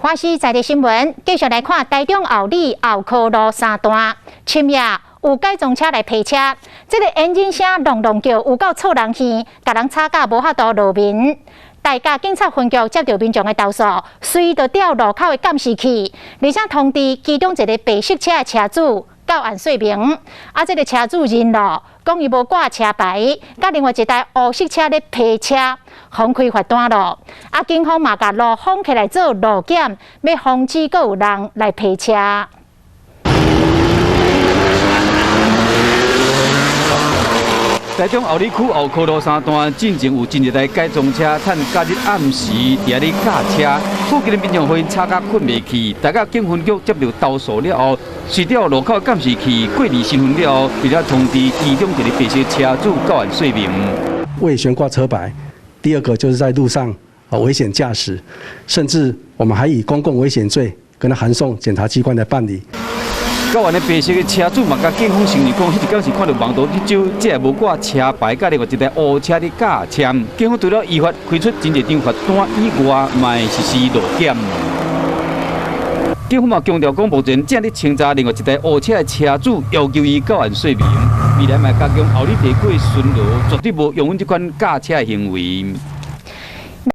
華視在地新聞，繼續來看台中后里後科路三段，深夜有改裝車來批車，這个引擎聲隆隆叫，有夠吵人耳，共人吵甲無法度落眠。大甲警察分局接到民眾的投訴，隨就調路口的監視器，而且通知其中一个白色車的車主到案說明。啊，這个車主認咯，講伊無掛車牌，佮另外一台烏色車咧批車，予開罰單咯。啊，警方嘛共路封起來做路檢，欲防止閣有人來批車。台中后里區後科路三段進前有真濟台改裝車，趁假日暗時佇遐咧駕車，附近的民眾予𪜶吵甲睏袂去。大甲警分局接到投訴了後，隨調路口監視器過濾身份了後，並且通知其中一个白色車主到案說明。未懸掛車牌，第二個就是在路上危險駕駛，甚至我們還以公共危險罪跟他函送檢察機關來辦理。到案的白色的車主嘛，共警方承認講，彼一工是看著網路佇招，這个無掛車牌，佮另外一台烏車佇駕車。警方除了依法開出真濟張罰單以外，嘛會實施路檢。警方嘛強調講，目前正佇清查另外一台烏車的車主，要求伊到案說明。未來嘛會加強后里地區巡邏，絕對無容忍這款駕車的行為。